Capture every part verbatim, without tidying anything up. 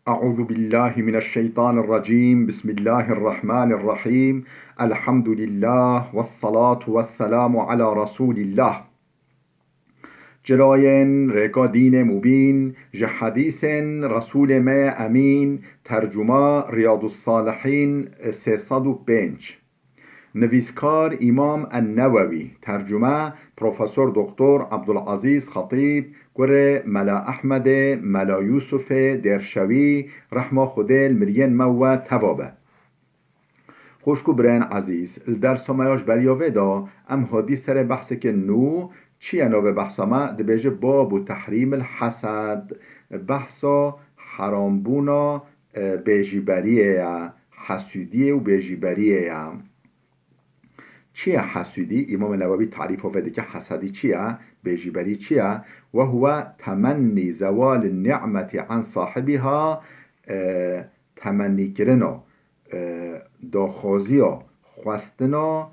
أعوذ بالله من الشيطان الرجيم. بسم الله الرحمن الرحيم. الحمد لله والصلاة والسلام على رسول الله. Cilayên rêka dînê mubîn, ji hedîsên Resûlê me yê Emîn, tercuma Riyadus Salihîn, sê sed û pênc. Nivîskar Îmam En-Newewî, tercume Profesor Doktor Abdulazîz Xetîb, kurê Mela Ehmedê, Mela Yûsufê Dêrşewî, rehma Xwedê li miriyên me we teva be. Xwişk û birayên ezîz, li dersa me ya ji beriya vê de em hatî serê behseke nû, çi ye navê behsa me? Dibêje Babu Tehrîmil Hesed, behsa herambûna, e, bêjîberiyê ye, hesûdiyê û bêjîberiyê ye. Çi ye hesûdî? Îmam Newewî tarîfa vê dike, hesedî çi ye? Bêjîberî çi ye? Ve huwe temennî zewalin ni'meti an sahibiha, e, temennîkirina, e, daxwaziya, xwestina,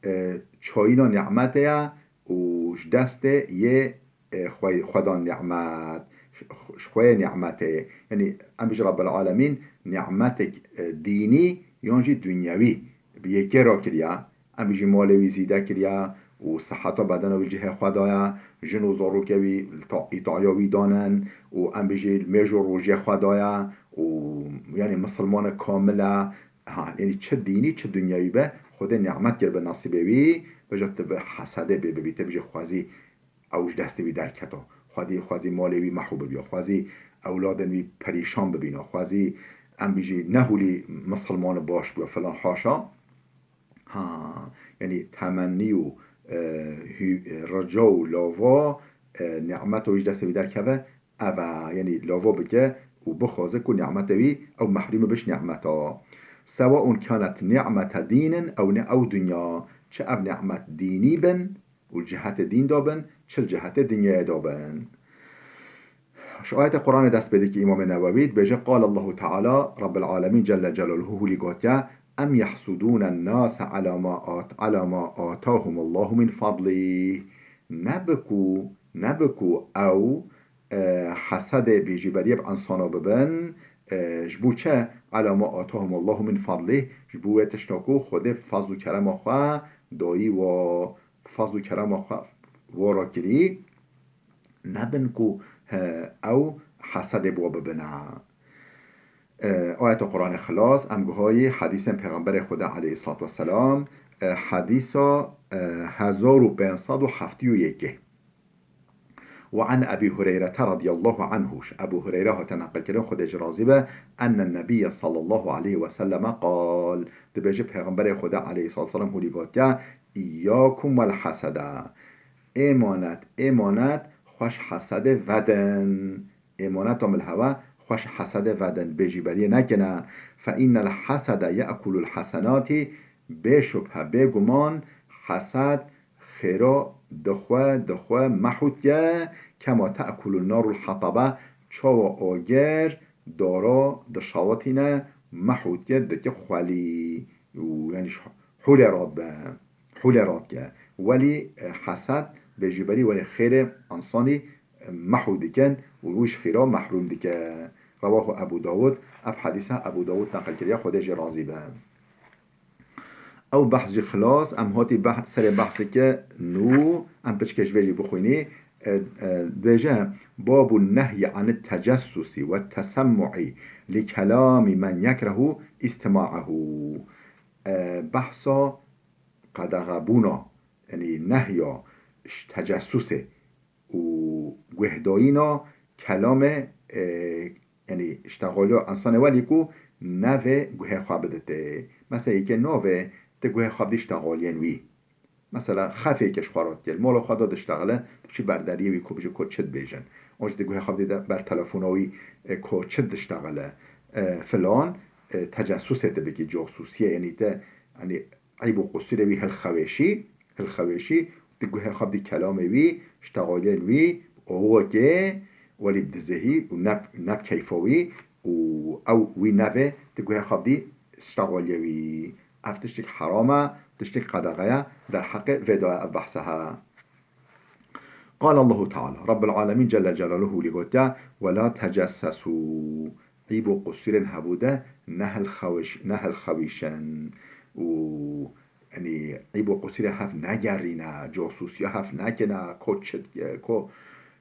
e, çayîna ni'metê ye û ji destê yê, e, xwe-, xwedan ni'met, ji xwe yê ni'metê. Yanî em bêjin Rabbil Alemîn ni'metek, e, dînî yan jî dinyewî bi yekê re kiriye. Em bêjin malê wî zêde kiriye û siheta bedena wî cihê xwe daye, jin û zarokê wî ta-, îtaya wî danin û em bêjin mêj û rojê xwe daye û yanî misilmanek kamil e. Ha, yanî çi dînî, çi dinyewî be, Xwedê ni'met kir bi nesîbê wî, bêje tu bi hesedê bê bibî, tu bêjî xwezî ew ji destê wî derketa. Xwezî, xwezî malê wî mehu bibiya. Xwezî ewladên wî perîşan bibîna. Xwezî em bêjî nehûlî misilman baş bûya filan haşa. Ha, yanî temennî û, e, hî-, e, rica û lava, e, nîmeta wî ji destê wî derkeve, ev e, yanî lava bike û bixwaze ku nîmeta wî ew mehrûm bibe ji nîmeta. Sewaun kanet nîmete dînin ew ne ew dinya. Çi ev nîmet dînî bin, û li cihetê dîn de bin, çi li cihetê dinyayê de bin. Ji ayetê Quranê dest pê dike Îmamê Newewî dibêje, Qal Allahu Teala, Rabbil Alemîn Celle Celaluhu hûlî gotiye, Em yehsudûne nase ala ma at-, ala ma atahumullahu min fadlih. Nebi ku, nebi ku ew, e, hesedê bêjîberiyê bi insana bibin, e, ji bo çi? Ala ma atahumullahu min fadlih, ji bo wê tişta ku Xwedê fazl û kerema xwe dayî wa. Fazl û kerema xwe wara kirî, nebin ku, he, ew hesedê bi we bibine. E, ayeta Quranê xilas, em guhayî hedîsên Pêxemberê Xweda aleyhissalatu vesselam, e, hedîsa, e, hezar û pênc sed û heftê û yekê. Ve an Ebî Hureyrete radiyallahu anhu, ji Ebû Hureyre hate neqilkirin, Xwedê jî razî be, enne Nebiyye sallallahu aleyhi ve selleme qal, dibêje Pêxemberê Xweda aleyhissalatu vesselam hûlî gotiye, Îyyakum wel hesede. Êmanet, êmanet, xweş hesedê vedin. Êmaneta min li hewe, xweş hesedê vedin, bêjîberiyê nekine. Fe innel hesede ye'kulul hesenatî, bê şubhe, bê guman, hesed xêra dixwe, dixwe, mehû dike, kema te'kulun narul hetabe, çawa agir dara dişawitîne, mehû dike, dike xwelî. Û, yanî, hûlê radibe, hûlê radike. Welî, e, hesed, bêjîberî welî xêrê insanî, e, mehû dikin û wî ji xêra mehrûm dike. Rewahu Ebû Dawud, ev hedîsa Ebû Dawud neqil kiriye, Xwedê jê razî be. Ew behs jî xilas, em hatî beh-, serê behseke nû, em piçke ji vê jî bixwînî. E, e, dibêje, Babu nehyi anit tecessusi ve tesemmu'i li kelami men yekrehu istima'ahu. E, behsa qedexebûna, yanî nehya ji tecessusê û guhdayîna kelamê, e, yanî ştexaliya însanê welî ku navê guhê xwe biditê. Mesela yekê navê ti guhê xwe bidî ştexaliyên wî. Mesela xefê yekê ji xwe re dike, li mala xwe de diştexile, tu biçî ber deriyê wî ku bijî ku çi dibêjin. An jî ti guhê xwe bidî de ber telefona wî, e, ku çi diştexile, e, filan, e, tecessusê tu bikî, casusiyê, yanî te, yanî eyb û qusûrê wî hilxewêşî, hilxewêşî, tu guhê xwe bidî kelamê wî, ştexaliyên wî, awakê, welî bi dizehî û ne, ne bi keyfa wî û ew wî navê tu guhê xwe bidî ştexaliyê wî. Ev tiştek heram e, tiştek qedexe ye, derheqê vê de ev behse he. Qal Allahu Teala, Rabbil Alemîn Celle Celaluhu lê gotiye, Ve la tecessesu. îb û qusûrên hebû de nehilxewiş-, nehilxewîşin û, yanî, îb û qusûrê hev negerîne, casûsiya hev nekine, ko çi, ko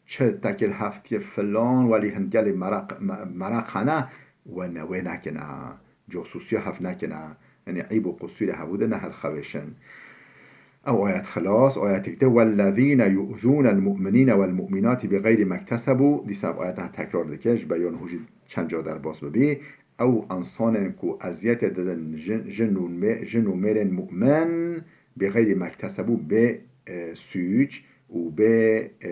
çi tekil hev tiye filan, welî hin gelê meraq, me-, meraq hene, we ne wê nekine. Casûsiya hev nekine, yanî îb û qusûrê hebû de nehilxewêşin. Ew ayet xilas, ayetek de, "Wellezîne yu'zûnel mu'minîne wel mu'minâti bi xeyrî mektesebû", dîsa ev ayeta tekrar dike, ji ber yan hû jî çend ca derbas bibî. Ew ensanên ku eziyetê didin jin, jin û mê-, jin û mêrên mu'min, bi xeyrî mektesebû, bê, e, sûc û bê, e,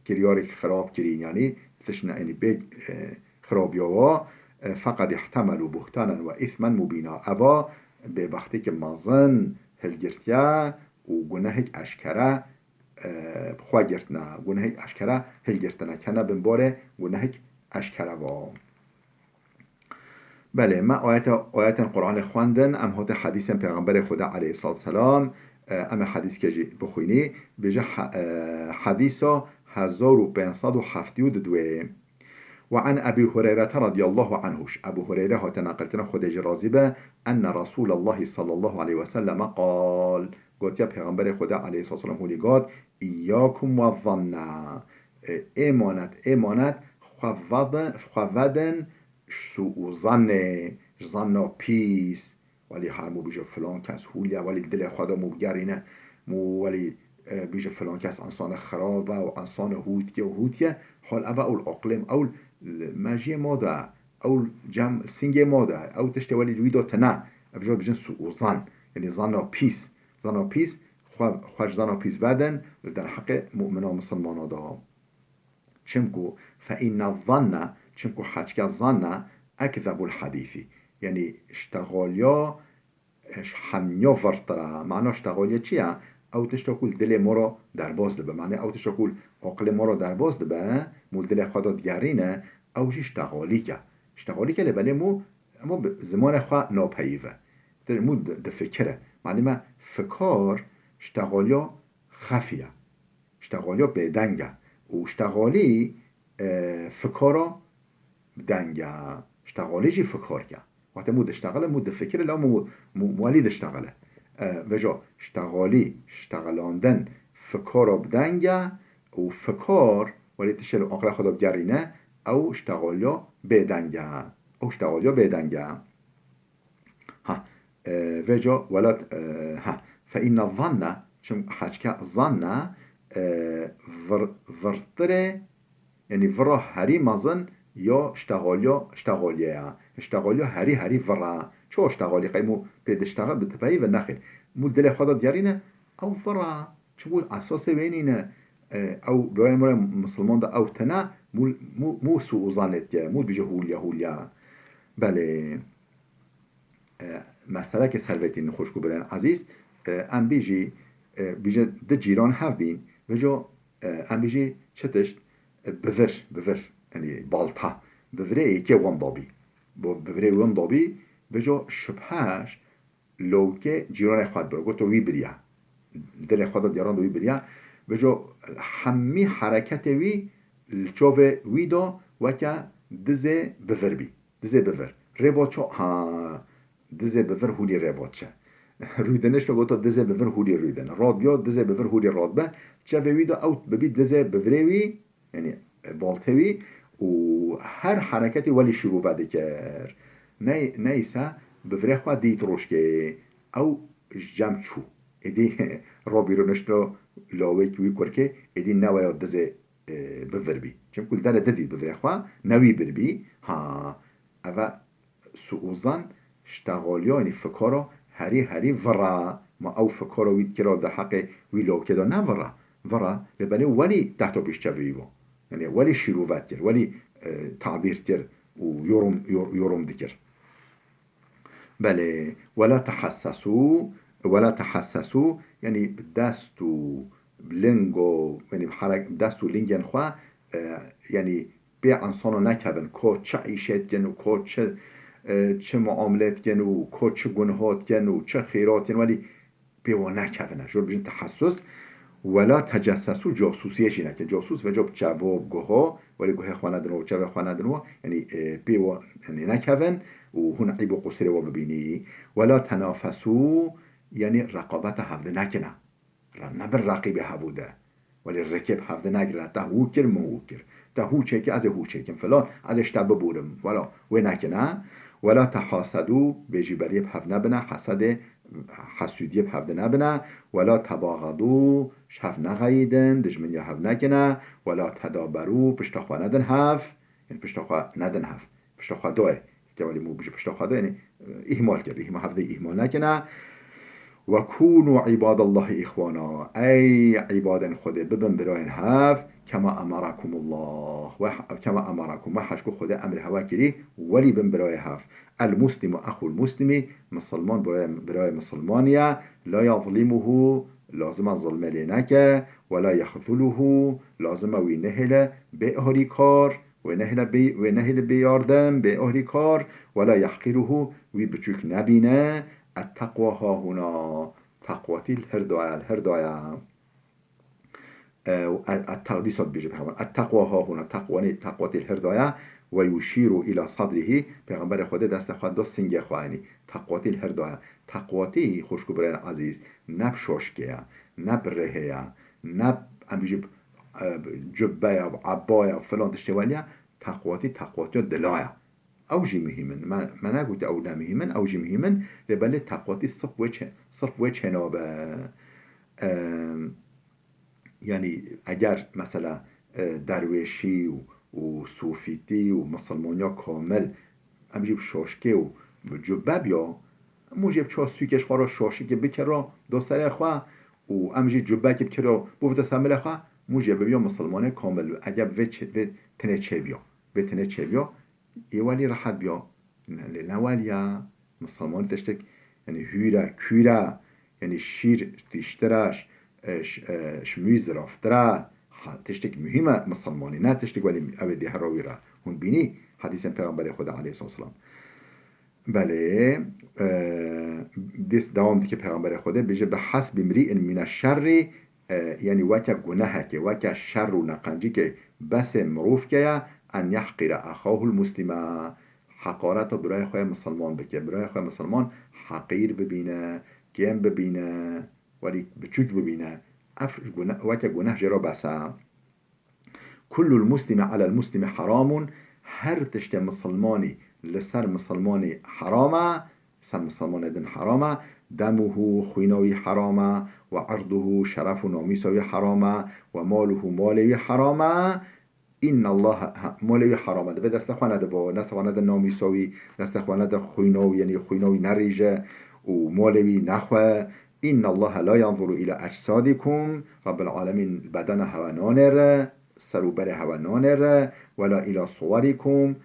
kiryarek xirab kirîn, yanî tişt ne, yanî bê, e, xirabiya wa, e, "feqed ihtemelu buhtanen ve îsmen mubîna." Eva bêbextêkî mezin hilgirtiye û gunehek eşkere, e, bi xwe girtine, gunehek eşkere hilgirtine, kene bin barê gunehek eşkere va. Belê, me ayete, ayetên Qur'anê xwendin, em hatin hedîsên Pêxemberê Xweda aleyhissalatu vesselam, e, em ê hedîskê jî bixwînî. Bêje he-, e, hedîsa hezar û pênc sed û heftê û du. Ve an Ebî Hureyrete radiyallahu anhu. Ebû Hureyre hate neqilkirin, Xwedê jî razî be, enne Resûlallahî sallallahu aleyhi ve selleme qal. Gotiya Pêxemberê Xweda aleyhissalatu vesselam hûlî got, "Îyyakum ve zanne." E, êmanet, êmanet, xwe vedin, xwe vedin, ji sû û zannê, ji zanna pîs. Welî her mû bîje filan kes hûliye, welî dilê xwe de mû bigerîne, mû welî, e, bîje filan kes insana xirab e û insana hûtiye û hûtiye. Hal ev e, ew li aqilê, ew li mejiyê ma de, ew li cem singê ma de, ew tiştê welî li wî de tune. Ev jî bijin sû û zan. Yanî zanna pîs. Zanna pîs, xwe, xwe ji zanna pîs vedin, li derheqê mumina misilmana de. Çimku, fe inne zanne, çimku heçke zanne, ekzebul hedîsî. Yanî, ştexaliya, e, ji hemiya virtir e. Mana ştexaliya çi ye? Ew tişta ku li dilê ma re derbas dibe. Mana ew tişta ku li aqilê ma re derbas dibe, mû li dilê xwe de digerîne, ew jî ştexalîk e. Ştexalîk e lê belê mû, mû bi zimanê xwe napeyîv e. Te mû di, difikire. Malûm e, fikar ştexaliya xefî ye. Ştexaliya bêdeng e. Û ştexalî, e, fikara bideng e. Ştexalî jî fikar e. Wextê mû diştexile, mû difikire, la mû, mû, mû welî diştexile. E, veca ştexalî, ştexelandin, fikara bideng e û fikar, welî tiştê li aqila xwe de bigerîne, ew ştexaliya bêdeng e. Ew ştexaliya bêdeng e. Ha, e, veca welat, e, ha, fe inne zanne, çim heçke zanne, e, vir-, virtirê, yanî vira herî mezin ya ştexaliya, ştexaliye ya. Ştexaliya herî, herî vira. Ço ştexalî qey mû pê diştexil bi tipeyî ve nexê. Mû dilê xwe de digerîne, ew vira. Çimkû esasê wê nîne, e, ew birayê min re misilman de ew tune, mû, mû, mû sû û zanê dike, mû dibêje hûliya, hûliya. Belê. E, meseleke servetî nixweşkû birên ezîz, e, em bîjî, e, bîje di cîran hev bîn, veco, e, em bîjî çi tişt, e, bivir, bivir, yanî balta, bivirê yekê winda bî. Bo bivirê winda bî, veco şibheş lawikê cîranê xwe dibir. Goto wî biriya. Dilê xwe de diyarand wî biriya. Veco hemî hereketê wî li çavê wî de weke dizê bivir bî. Dizê bivir. Rêva ço, ha, dizê bivir hûlî rêva çe. Rûdinişt goto dizê bivir hûlî rûdin. Rad biya dizê bivir hûlî rad be. Çavê wî de ew bibî dizê bivirê wî, yanî, e, baltê wî û her hereketê welî şirove dikir. Ney-, neyse, bivirê xwe dît rojkê, ew ji cem çû. Êdî ro bîro nişto lawêkî wî kurkê, êdî neweya dizê, e, bivir bî. Çimkû li derê didît bivirê xwe, ne wî bir bî. Ha, eve sû û zan, ştexaliya, yanî fikara herî, herî vira. Ma ew fikara wî dikira li derheqê wî lawikê de ne vira. Vira, lê belê welî tehta pêşçavê wî va. Yanî welî şîrove dikir, welî, e, tabîr dikir û yorum, yor-, yorum dikir. Belê, wela tehessesû, wela tehessesû, yanî bi dest û bi ling û, yanî bi herek-, bi dest û lingên xwe, e, yanî bê insana nekevin, ko çi îşê dikin û ko çi, e, çi muamele dikin û ko çi gunha dikin û çi xêra dikin, welî pê wan nekevine. Ji wan bijin tehessus. Wela tecessesu, casûsiyê jî nekin. Casûs veco bi çevo, bi guho, welê guhê xwe nedin û çevê xwe nedin û, yanî, e, pê wan, yanî, nekevin û hûn eyb û qusirê wan bibînî. Wela tenafesu, yanî, reqabeta hevdi nekine. Re-, nebin reqîbê hevû de. Welê rikê bi hevdi negire, te hû kir, min hû kir. Te hû çêkir, ez ê hû çêkim, filan, ez ê ji te bibûrim. Wela, wê nekine. Wela tehasedû, bêjîberiyê bi hev nebine, hesedê, hesûdiyê bi hevdi nebine. Wela tebaxedû, ji hev nexeyîdin, dijminiya hev nekine. Wela tedaberû, pişta xwe nedin hev, yanî pişta xwe nedin hev. Pişta xwe dayê. Ke welî mû bijî pişta xwe dayê, yanî, e, îhmal kir. Îhmal, hevdê îhmal nekine. Ve kûnû îbadallahî îxwana. Ey îbadên Xwedê, bibin birayên hev. Kema emerakumullah. Ve kema emerakum. Ve heşku Xwedê emrê hewa kirî, welî bin birayê hev. El muslimu exul muslimi. Misilman birayê, birayê misilmanî ye. La yazlimuhu. Lazim e zilmê lê neke. Wela yexzuluhu. Lazim e wî nehêle bê ahrîkar. Wê nehêle bê, wê nehêle bê yardim, bê ahrîkar. Wela yahqiruhu. Wî biçûk nebîne. Etteqwa hahuna. Teqwatî li hirda ye, li hirda ye. E, e, e, te-, dîsa dibêje bi hewan. Etteqwa hahuna, teqwanî, teqwatî li hirda ye. Ve yuşîru îla sadrihî, Pêxemberê Xwedê destê xwe da singê xwe, yanî teqwatî li hirda ye. Teqwatî, xwişk û birayên ezîz, ne bi şoşkê ye, ne bi rihê ye, ne, em bijî, e, cubbe ye, ebba ye, filan tiştê welî ye. Teqwatî, teqwatiya dila ye. Ew jî muhîm in. Me, me negotiye ew ne muhîm in, ew jî muhîm in. Lê belê teqwatî sirf wê çê-, sirf wê çênabe. Em, yanî eger mesela, e, derwêşî û, û sofîtî û misilmaniya kamil, em jî bi şoşkê û bi cubbe biya, em jî bi çawa sûkê ji xwe re şoşikê bikira do serê xwe û em jî cubbekê bikira bivite ser milê xwe, em jî bibiya misilmanê kamil. Eger vê çê-, vê tenê çêbiya, vê tenê çêbiya, ê welî rehet biya. Ne, lê ne welî ya. Misilmanî tiştek, yanî hûr e, kûr e, yanî şîr tîştir e, ş-, e, ş-, e, ji mûyî ziraftir e. Ha, tiştek muhîm e misilmanî, ne tiştek welî ew ê dê hera wî re. Hûn bînî hedîsên Pêxemberê Xwedê aleyhisselam. Belê, e, dîs dewam dike Pêxemberê Xwedê, bêje, "Bi hesbi mri'in mine şerrî", e, yanî weke gunehekê, weke şer û neqencikê besê mirovke ye, "en yehqire exahul muslime", heqareta birayê xwe yê misilman bike. Birayê xwe yê misilman heqîr bibîne, kêm bibîne, welî biçûk bibîne. Ev gune-, weke guneh jê re bes e. "Kullul muslimi alel muslimi heramun", her tiştê misilmanî li ser misilmanî heram e, ser misilmanê din heram e, "demuhu", xwîna wî heram e, "ve irduhu", şeref û namîsa wî heram e, "ve maluhu", malê wî heram e, "innallaha", ha, malê wî heram e, divê destê xwe nede bo, destê xwe nede namîsa wî, destê xwe nede xwîna wî, yanî xwîna wî nerîje û malê wî nexwe. "Innallaha la yanzuru ila ecsadîkum", Rabbil Alemîn bedena hewa nanêre, ser û berê hewa nanêre, "wela ila suwarikum",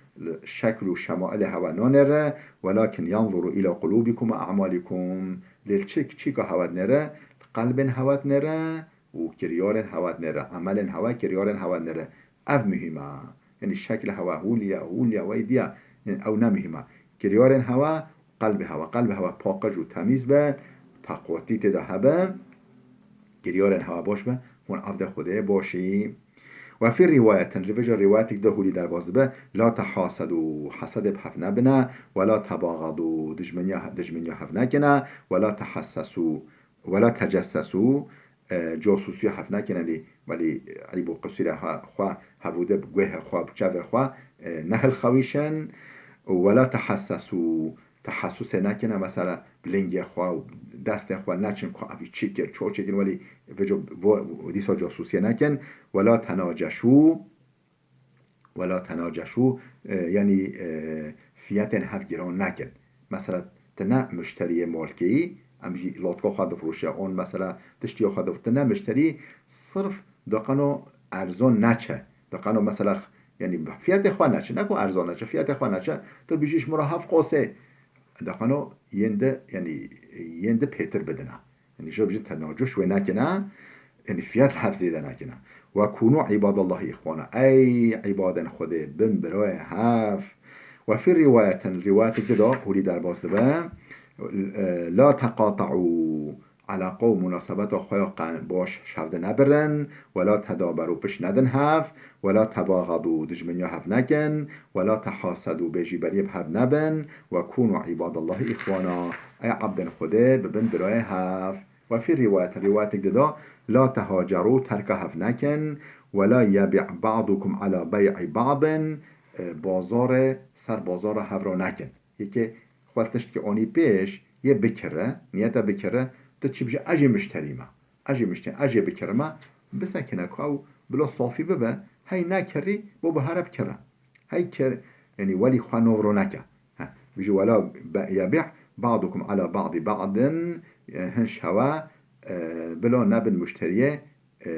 şekl û şemailê hewa nanêre, "welakin yanzuru ila qulubikum ve a'malikum". Lê çi, çîka hewa dinêre? Qelbên hewa dinêre û kiryarên hewa dinêre. Emelên hewa, kiryarên hewa dinêre. Ev muhîm e. Yanî şekla hewa, hûlî ye, hûlî ye, weydî ye. Yanî ew ne muhîm e. Kiryarên hewa, qelbê hewa. Qelbê hewa paqij û temîz be, teqwatî tê de hebe, kiryarên hewa baş be, hûn evdê Xwedê baş î. Ve fî rîwayetin, li vêca rîwayetek de hûlî derbas dibe, "La tehasedû", hesedê bi hev nebine, "ve la tebaxedû", dijmeniya, dijmeniya hev nekine, "ve la tehesesû", "ve la tecessesû", e, casûsiya hev nekin, elî, welî eyb û qisûrê ha-, xwe hevûde bi guhê xwe, bi çavê xwe, e, nehilxewîşin. Û wela tehessesû, tehessûsê nekine, mesela bi lingê xwe û destê xwe neçin ku evî çi kir, ço çêkin, welî vêco bo, dîsa casûsiyê nekin. Wela tenaceşû, Wela tenaceşû, e, yanî, e, fiyetên hev giran nekin. Mesela, tu ne muşteriyê malkeyî, em jî lotka xwe difroşe, on mesela tiştiya xwe dif-, tu ne muşterî, sirf diqeno erzon neçe. Diqeno mesela, yanî fiyetê xwe neçe, ne ku erzon neçe, fiyetê xwe neçe, tu bijî ji min re heft qosê. Diqeno yên di, yanî, yên di pêtir bidine. Yanî, ji bijî tenacuş wê nekine, yanî, fiyat li hev zêde nekine. "Ve kûnû îbadallahî îxwana." Ey îbadên Xwedê, bin birayê hev. "Ve fî rîwayetin", rîwayetekî de hûrî derbas dibe, e, "La teqataû", Eleqa û munasebeta xwe ya qe-, baş ji hev de nebirin, wela tedaberu pişt nedin hev, wela tebaxedu dijminiya hev nekin, wela tehasedu bêjîberiyê bi hev nebin, we kûnû îbadallahî îxwana, ey ebdên Xwedê bibin birayê hev. Ve fî rîwayetin, rîwayetek dida, la tehaceru terka hev nekin, wela yebî ba'dukum ala bey'i ba'din, e, bazarê ser bazara hev re nekin. Yekê xwe tiştkî anî pêş, yê bikire, niyete bikire, tu çi bijî, ez jê mişterî me. Ez jê mişterî, ez jê bikirime, bisekine ku ew bila safî bibe, hey nekirî, bo bi here bikire. Hey kir, yanî welî xwe nov ro neke. He, bijî wela be-, yebî ba'dukum ala ba'di ba'din, e, hin şewe, e, bila nebin muşteriyê, e,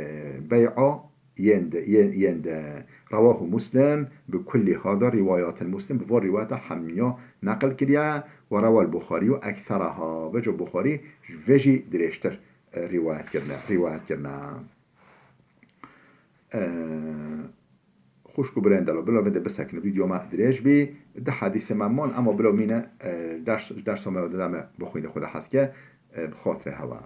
bey'a yên de, yên, yên de. Rewahu Muslim, bi kullî hada rîwayatên Muslim, bi van rîwayeta hemiya neqil kiriye, we rewal Buxarî û ektheraha, veco Buxarî ji vê jî dirêjtir, e, rîwayet kirine, rîwayet kirine. E, xwişk û birên delo, bila vê de bisekine, vîdeo me dirêj bî, di hedîsê me man, ema bila mîne, e, ders, dersa me de me bixwîne Xweda hez ke, e, bi xatirê hewa.